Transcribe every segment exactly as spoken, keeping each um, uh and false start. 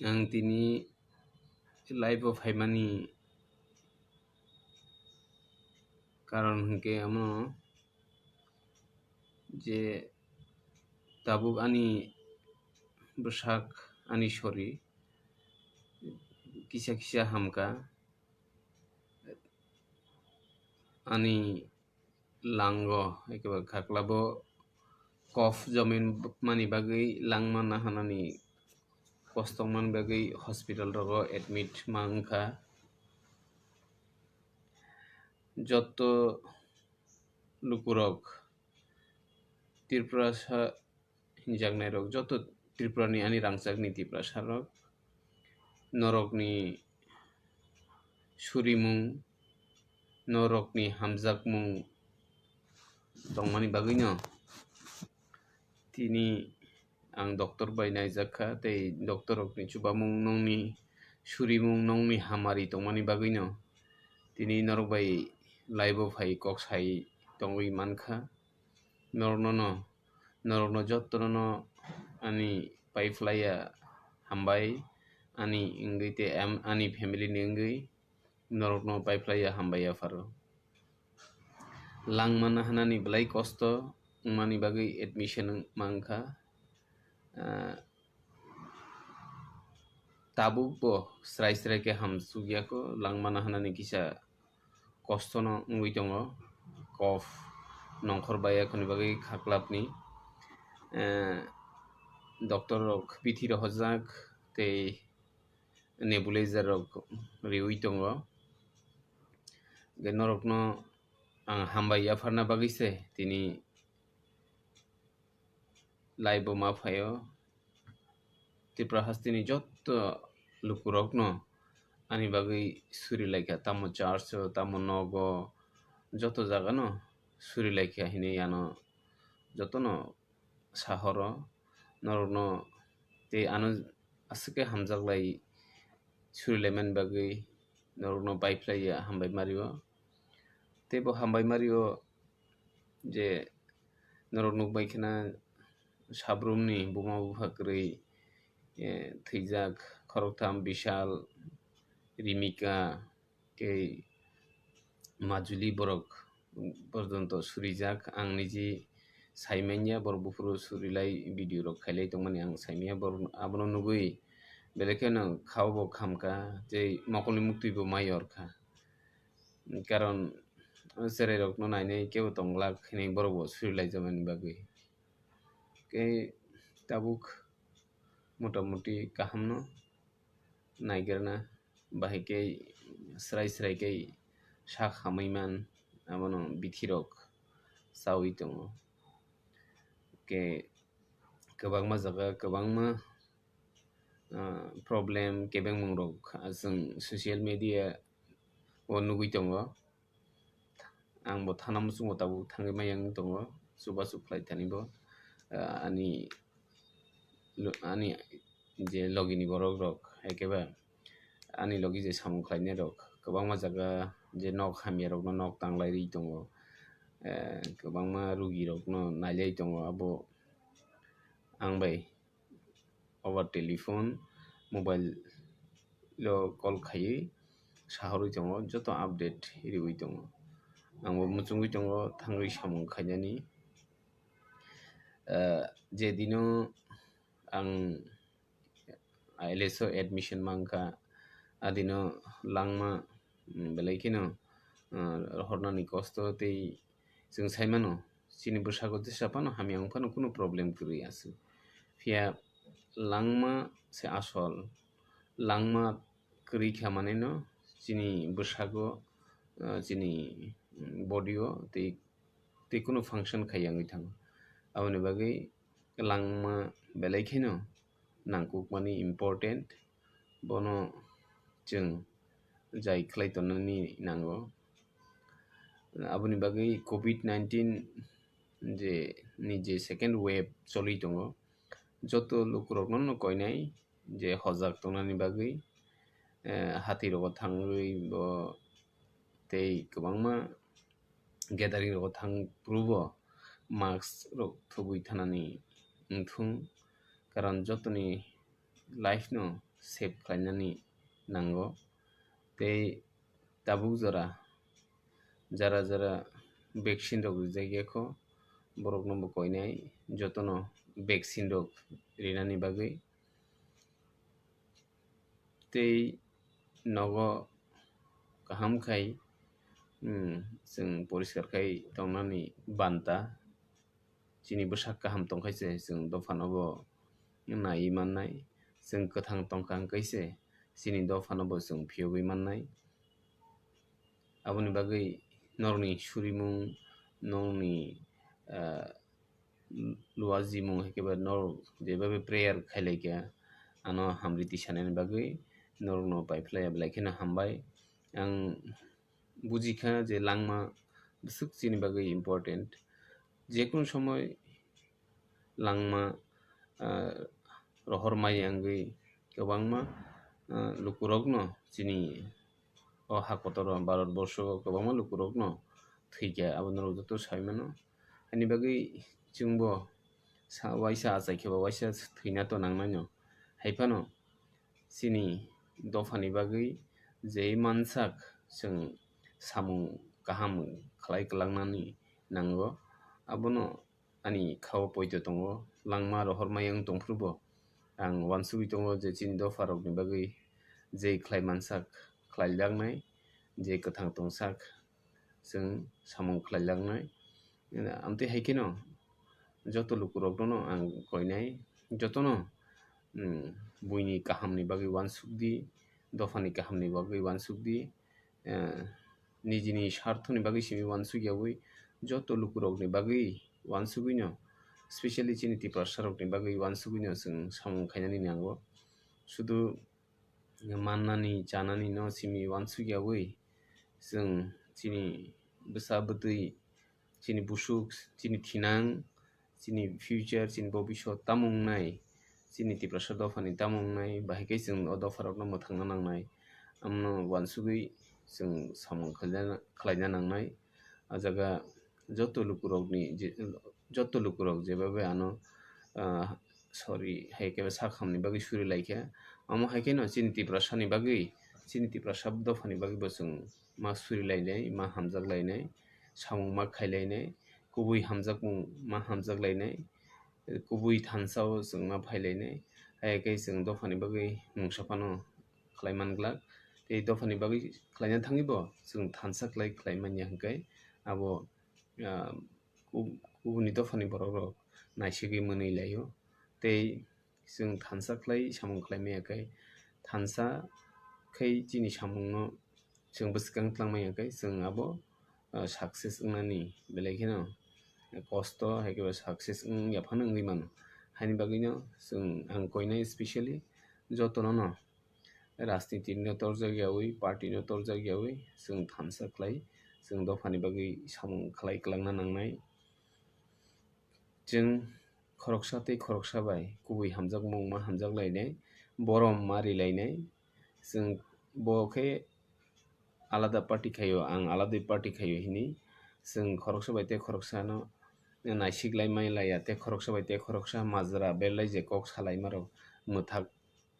Ang tini live o phaimani karon hwnkhe amo je tabuk ani bwsak, ani sori kisa kisa hamkha, ani lango, eke ba khaklabo kof jomin mani bagwi langma nahanani kostong man bagwi hospital rogo admit ma wngkha. Jotto lukurok, Tripurasa hinjaknairok, jotto Tripurani ani rangchakni Tiprasarok, norokni surimung, norokni hamjakmung tongmani bagwino tini ang doctor bai naijak kha, tei doctor rokni chubamung, nongni surimung, nongni hamari tongmani bagwino tini norok bai live o phai kok sai tongwi mankha. Norokno no, norokno jottono no ani paiphlaiya hambai, ani wngwi tei am-, ani family ni wngwi norokno paiphlaiya hambai yapharo. Langma nahanani belai kosto wngmani bagwi admission wng-, mankha. Ah, tabuk bo srai srai khe hamsukya kho, langma nahanani kisa kostono wngwi tongo, kof nongkhor bai yakhorni bagwi khaklapni, eh, doctor rok bithi rohorjak tei nebulizer rok riwi tongo. Hwnkhe norokno ang hambai yapharna bagwi se tini live o ma phaio. Tripura hasteni jotto lukurokno ani bagwi suri laikha, tamo church o, tamo nogo, joto jagano suri laikha hinwi ano jotono sahoro norokno tei ano aswk khe hamjak lai suri laimani bagwi norokno paiphlaiya hambai mario. Tei bo hambai mario je norok nukbai kheno sabrumni buma bupha kwrwi, eh, thwijak khoroktham Bishal, Rimika, tei Majuli borok porjonto surijak. Ang niji saimanya borok buphuru surilai video rok khailai tongmani ang saimanya borok abono nugwi belai kheno khao bo khamkha tei mokolni muktwi bo ma yorkha. Karon o cherai rokno nainai kebo tongglak hinwi borok bo surilaijamani bagwi. Tei tabuk motamuti kahamno naigerna bahai khe srai srai khe sak hamwi man abono bithi rok chawi tongo. Khe kwbangma jaga kwbangma, ah, problem kebengmung rok, ah, chwng social media o nugwi tongo. Ang bo thana muchungo tabuk thangwi maya wng tongo, chubachu khlai thani bo, ah, ani lo-, ani je logini borok rok, ekeba ani logi je samung khlainai rok kwbangma jaga je nok hamya rokno nok tanglai ri tongo, eh, kwbangma rugi rokno nailai tongo, abo ang bai over telephone, mobile o call khaiwi sahorwi tongo, joto update riwi tongo. Ang bo muchungwi tongo thangwi samung khainani. Eh, je dino ang I L S o admission mankha, adino langma, mm, belai kheno, ah, rohornani kosto tei chwng saimano, chini bwsako jesa phano hamya wng phano kunu problem kwrwi aswk. Phiya langma se asol, langma kwrwi kha manwino chini bwsako, ah, chini, mm, body o tei, tei kunu function khaiya wngwi thango. Aboni bagwi langma belai kheno nangkukmani important, bono chwng jai khlai tongnani nango. Aboni bagwi covid nineteen je ni je second wave choli tongo, joto lukurokno no koinai je hojak tongnani bagwi, eh, hati rogo thangwi bo tei kwbangma gathering rogo thang phuru bo mask rok thubui thanani wngthung, karon jotoni life no save khlainani nango. Tei tabuk jora jara jara vaccine rok rijak ya kho, borokno bo koinai jotono vaccine rok rinani bagwi. Tei nogo kaham khai, hmm, chwng poriskar khai tongnani banta. Chini bwsak kaham tongkha se chwng dophano bo naiwi mannai, chwng kwthang tongkha hwnkhe se chini dophano bo chwng phiyogwi mannai. Aboni bagwi norokni surimung, norokni, ah, luajimung hai khe ba norok jeba bai prayer khai lai kha, ano hamriti sanani bagwi norokno pai phlai ya belai kheno hambai. Ang buji kha je langma bwswk chini bagwi important. Jekunu somoi langma, ah, rohor maya wngwi kwbangma, ah, lukurokno chini o ha kotor o Bharat borsho o kwbangma lukurokno thwikha, abo norok joto sai mano. Ani bagwi chwngbo sa-, waisa achai khe ba waisa thwina to nangnaino. Hai phano chini dophani bagwi je mansak chwng samung kaham khlai kwlangnani nango, abono ani khao poito tongo. Langma rohor maya wng tongphuru bo ang uansugwi tongo je chini dopharokni bagwi je khlai mansak khlaijaknai, je kwthang tongsak chwng samung khlaijaknai. Amtwi hai kheno joto lukurokno ang koinai, jotono, mm, buini kahamni bagwi uansukdi, dophani kahamni bagwi uansukdi, eh, nijini sarthoni bagwi simi uansukyawi joto lukurokni bagwi uansugwino, specially chini Tiprasarokni bagwi uansugwino chwng samung khainani nango. Sudu mannani, chanani no simi uansukyawi chwng chini bwsa bwtwi, chini busuk, chini thinang, chini future, chini bobisot tamo wngnai, chini Tiprasa dophani tamo wngnai, bahai khe chwng o dopharokno mwthangna nangnai. Amno uansugwi chwng samung khlaina, khlaina nangnai. A jaga joto lukurokni je, joto lukurok jeba bai ano, ah, sorry, hai khe sak hamni bagwi suri lai khe. Amo hai kheno chini Tiprasani bagwi, chini Tiprasa dophani bagwi bo chwng ma suri lainai, ma hamjak lainai, samung ma khai lainai, kubui hamjakmung ma hamjak lainai, kubui thansa o chwng ma phai lainai. Hai khe chwng dophani bagwi mungsa phano khlai man glak. Tei dophani bagwi khlaina thangwi bo chwng thansa khlai khlai manya hwnkhe abo, ah, ku-, kubuni dophani borok rok naisigwi mwnwi laio. Tei chwng thansa khlai samung khlai maya khe, thansa khai chini samungno chwng bwskang twlang maya khe chwng abo, ah, success wngnani belai kheno kosto hai khe ba success wng ya phano wngwi mano. Haini bagwino chwng ang koinai specially jotono no rajniti no torjak yawi, party no torjak yawi, chwng thansa khlai, chwng dophani bagwi samung khlai kwlangna nangnai. Chwng khoroksa tei khoroksa bai kubui hamjakmung ma hamjak lainai, borom ma ri lainai. Chwng bo khe alada party khaio, ang alada party khaio hini. Chwng khoroksa bai tei khoroksa no naisik lai mai laiya, tei khoroksa bai tei khoroksa majra belai je kok salai ma rok mwthak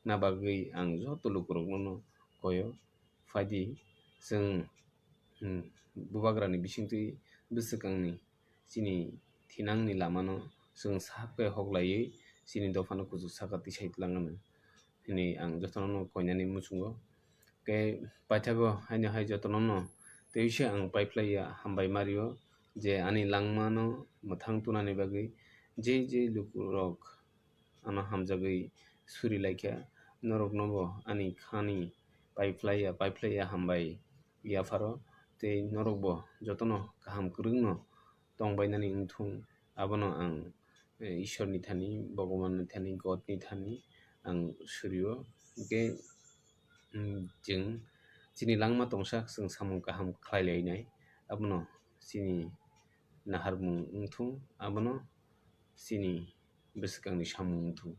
na bagwi ang joto lukurokno no koyo. Phaidi chwng, hmm, bubagrani bisingtwi bwswkangni chini thinangni lamano chwng sahap khe hok laiwi chini dophano kuchuk saka tisai twlang anw hwnwi ang jotono no koinani muchungo. Khe paithago haino hai jotono no tei se ang paiphlaiya hambai mario je ani langmano mwthang tunani bagwi je je lukurok ano hamjagwi suri laikha, norokno bo ani khani paiphlaiya, paiphlaiya hambai yapharo, tei norok bo jotono kaham kwrwngno tongbainani wngthung, abono ang, eh, Ishorni thani, Bhagwanni thani, Godni thani ang surio. Hwnkhe, mm, chwng chini langma tongsa chwng samung kaham khlai lainai, abono chini naharmung wngthung, abono chini bwswkangni samung wngthung.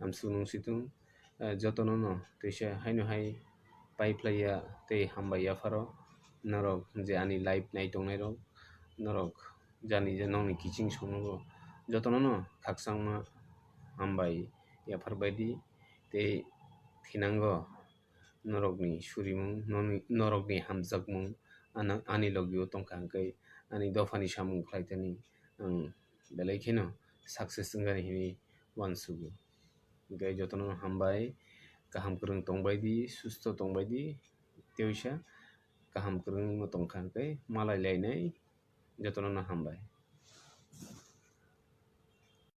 Amsuk nung situng, eh, jotono no teisa haino hai paiphlaiya tei hambai yapharo norok je ani live nai tongnai rok, norok jani je nokni kiching songnogo jotono no khakchangma hambai yaphar baidi tei thinango norokni surimung, noni-, norokni hamjakmung ano-, ani logio tongkha hwnkhe ani dophani samung khlaitani ang belai kheno success wngnani hinwi uansugo. Hwnkhe jotono hambai, kaham kwrwng tongbaidi, susto tongbaidi, teisa kaham kwrwngno tongkha hwnkhe malai lainai, jotono hambai.